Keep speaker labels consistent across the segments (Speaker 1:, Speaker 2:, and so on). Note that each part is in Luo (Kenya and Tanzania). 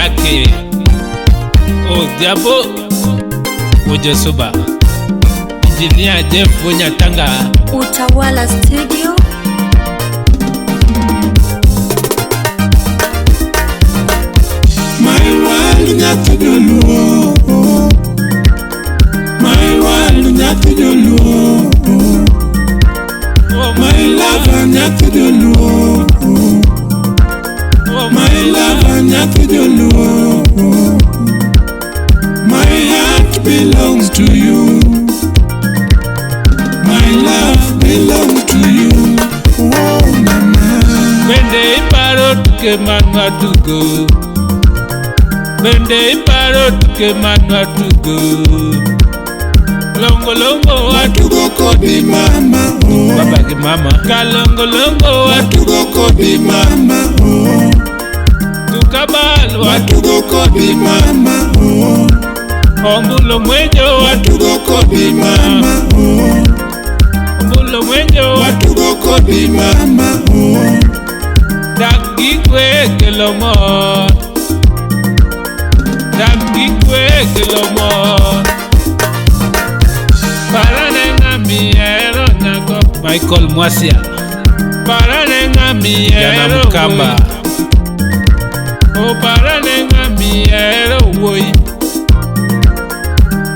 Speaker 1: midake. Odhiambo Ojosuba. Engineer Jeff Nyatanga.
Speaker 2: Utawala Studio.
Speaker 3: My world nyathi joluo. My world nyathi joluo. My lover nyathi joluo. My lover nyathi joluo. My heart belongs to you. My love belongs to you. Oh mama.
Speaker 1: Bende iparo tuke manwa tugo. Bende iparo tuke manwa tugo. Longo longo
Speaker 3: Watugo kodi mama oh.
Speaker 1: Baba gi mama. Kalongo longo
Speaker 3: Watugo kodi mama oh.
Speaker 1: Tukabal
Speaker 3: Watugo kodi mama oh.
Speaker 1: Ombulo mwenjo
Speaker 3: Watugo kodi mama oh.
Speaker 1: Ombulo mwenjo
Speaker 3: Watugo kodi mama oh.
Speaker 1: Dak gi kwe kelo mor. Dak gi kwe kelo mor. Parane ng'ami hero nyako. Michael Mwasia. Parane ng'ami hero Mkamba. O parane ng'ami hero wuoyi.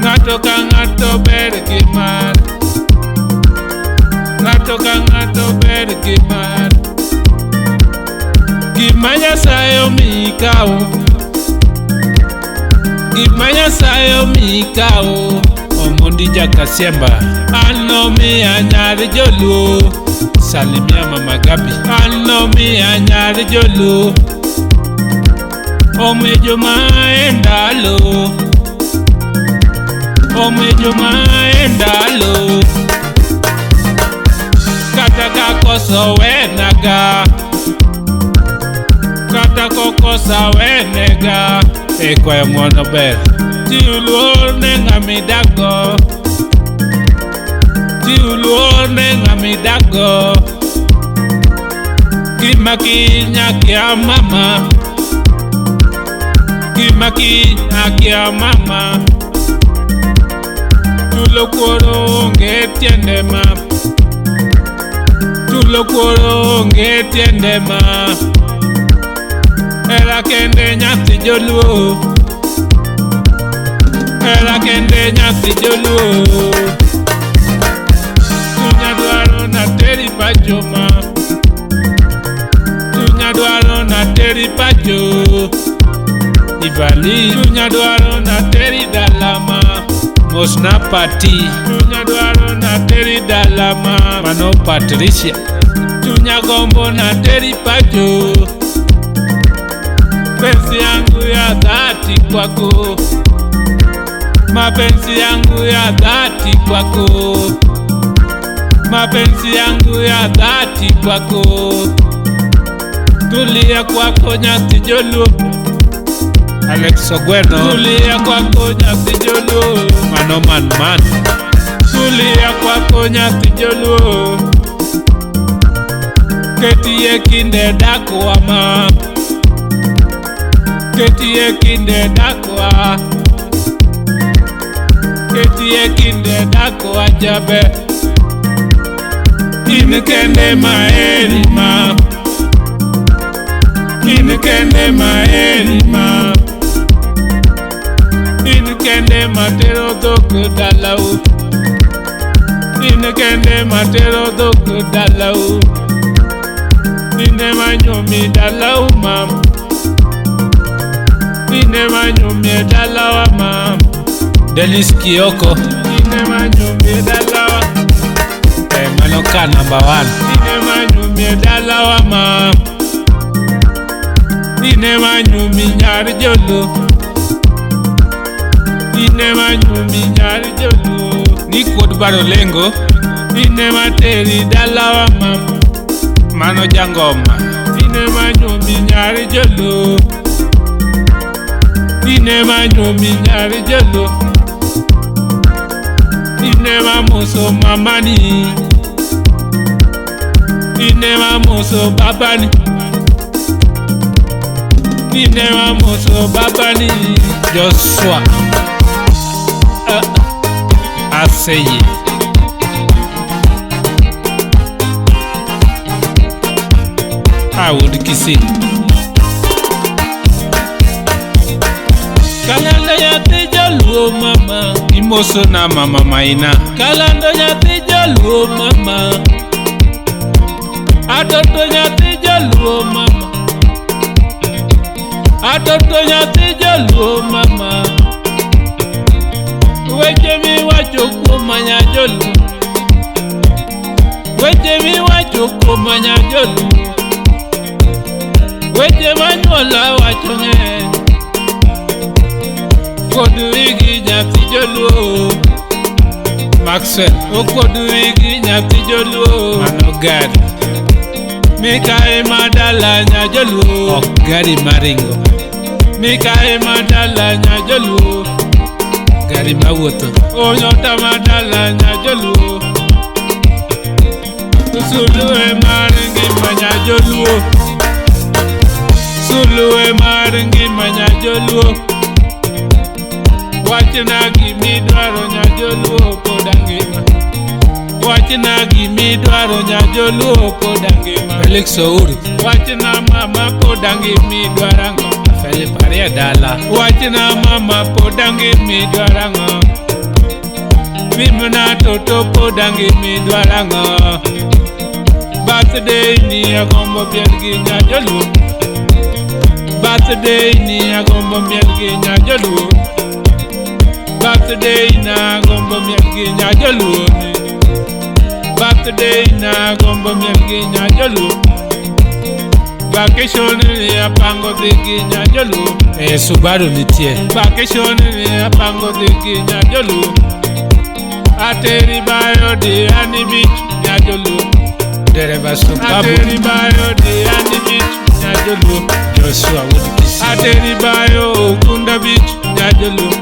Speaker 1: Ng'ato ka ng'ato ber gi mar. Ng'ato ka ng'ato ber gi mar. Gima Nyasaye omiyi kaw. Gima Nyasaye omiyi kaw. Omondi Jakasiemba. An nomiya nyar joluo. Salimia Mama Gabi. An nomiya nyar joluo. Omejo ma e ndalo. Omejo ma e ndalo. Kata ka koso wenaga. Kata kokosa wenega. E kwayo ng'wono ber. Chiw luor ne ng'ama idakgo. Chiw luor ne ng'ama idakgo. Gima kiny akia mama. Gima kiny akia mama. Chulo kuoro onge tiende ma. Chulo kuoro onge tiende ma. Hera kende nyathi joluo. Hera kende nyathi joluo. Chunya dwaro nateri pacho ma. Chunya dwaro nateri pacho. Ivali. Chunya dwaro nateri dala ma. Mosna pati. Chunya dwaro nateri dala ma. Mano Patricia. Chunya gombo nateri pacho. Mapenzi yangu ya dhati kwako. Mapenzi yangu ya dhati kwako. Mapenzi yangu ya dhati kwako. Tulia kwako nyathi joluo. Alex Ogweno. Tulia kwako nyathi joluo. Mano man man. Tulia kwako nyathi joluo. Ketie kinde dakwa ma. Ketie kinde dakwa. Ketie kinde dakwa jabe. In kende maheri ma. In kende maheri ma. In kende matero dhok dalau. In kende matero dhok dalau. Ine manyumi dalau mam. Ine manyumi dalawa mam. Dennis Kioko. Ine manyumi dalawa. Manoka number 1. Ine manyumi dalawa mam. Ine manyumi nyar joluo. Ine manyumi nyar joluo. Ni kod baro lengo. Ine materi dalawa mam. Mano jangoma. Ine manyumi nyar joluo. Ine manyumi nyar joluo. Ine mamoso mamani. Ine mamoso babani. Nine wamoso babani Joshua Aseye. Awod Kisii. Kalando nyathi jaluo mama, imoso na mama Maina. Kalando nyathi jaluo mama, atoto nyathi jaluo mama, atoto nyathi jaluo mama. Weche miwacho kuoma nya joluo, weche miwacho kuoma nya joluo, weche manyuola wacho ng'eny. Kod wigi nyathi joluo Maxwell, okod wigi nyathi joluo. Mano gari Mikae madala nya joluo, ok gari maringo. Mikae madala nya joluo, gari mawuotho. Onyota madala nya joluo. Sulwe mar ngima nya joluo, sulwe mar ngima nya joluo. Wachna gimidwaro nya joluo pod angima. Wachna gimidwaro nya joluo pod angima. Felix Ouru. Wachna mama pod angima idwaro ang'o? Philip Aria dala. Wachna mama pod angima idwaro ang'o? Pimna toto pod angima idwaro ang'o? Birthday ni agombo miel gi nya joluo. Birthday ni agombo miel gi nya joluo. Birthday na gombo miel gi nya joluo ni. Birthday na gombo miel gi nya joluo. Vacation ni apango dhi gi nya joluo. Subaru nitie. Vacation ni apango dhi gi nya joluo. Ateri bayo Diani Beach nya joluo. Dereva Subaru. Ateri bayo Diani Beach nya joluo. Joshua wuod Kisii. Ateri bayo Ukunda Beach nya joluo.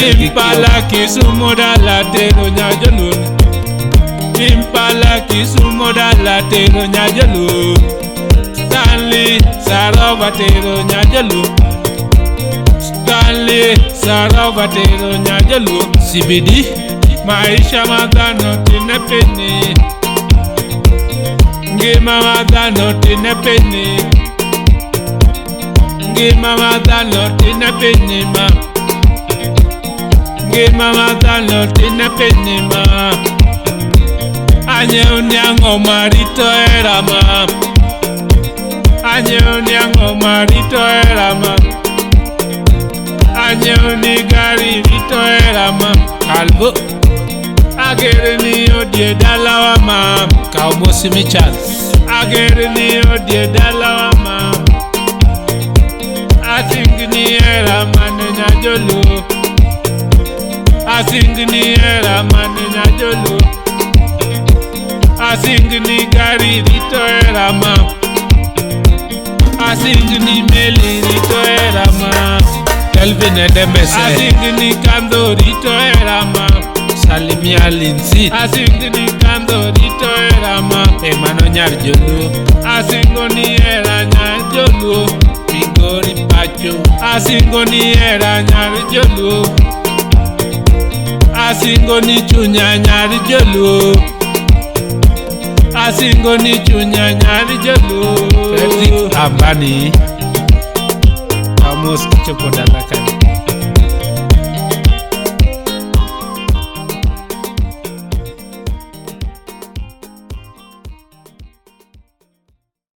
Speaker 1: Impala Kisumu dala tero nya joluo. Impala Kisumu dala tero nya joluo. Stanley Sarova tero nya joluo. Stanley Sarova tero nya joluo. CBD maisha ma dhano tin e pinyni. Ngima ma dhano tin e pinyni. Ngima ma dhano tin e pinyni ma. Ngima ma dhano tin e pinyni ma. Anyiew niang'o marito hera ma. Anyiew niang'o marito hera ma. Anyiew ni gari rito hera ma. Kalbo. Agere ni odie dalawa ma. Kaw mosi michal. Agere ni odie dalawa ma. Asing ni hera mane nya joluo. Asing ni hera mane nya joluo. Asing ni gari rito hera ma. Asing ni meli rito hera ma. Kelvin Edemese. Asing ni kando rito hera ma. Salimia Lindsay. Asing ni kando rito hera ma. Emano nyar joluo. Asingo ni hera nyar joluo. Migori pacho. Asingo ni hera nyar joluo. Asingo ni chunya nyar joluo. Asingo ni chunya nyar joluo. Fredrick Ambani. Amos kichopo dala kanyo.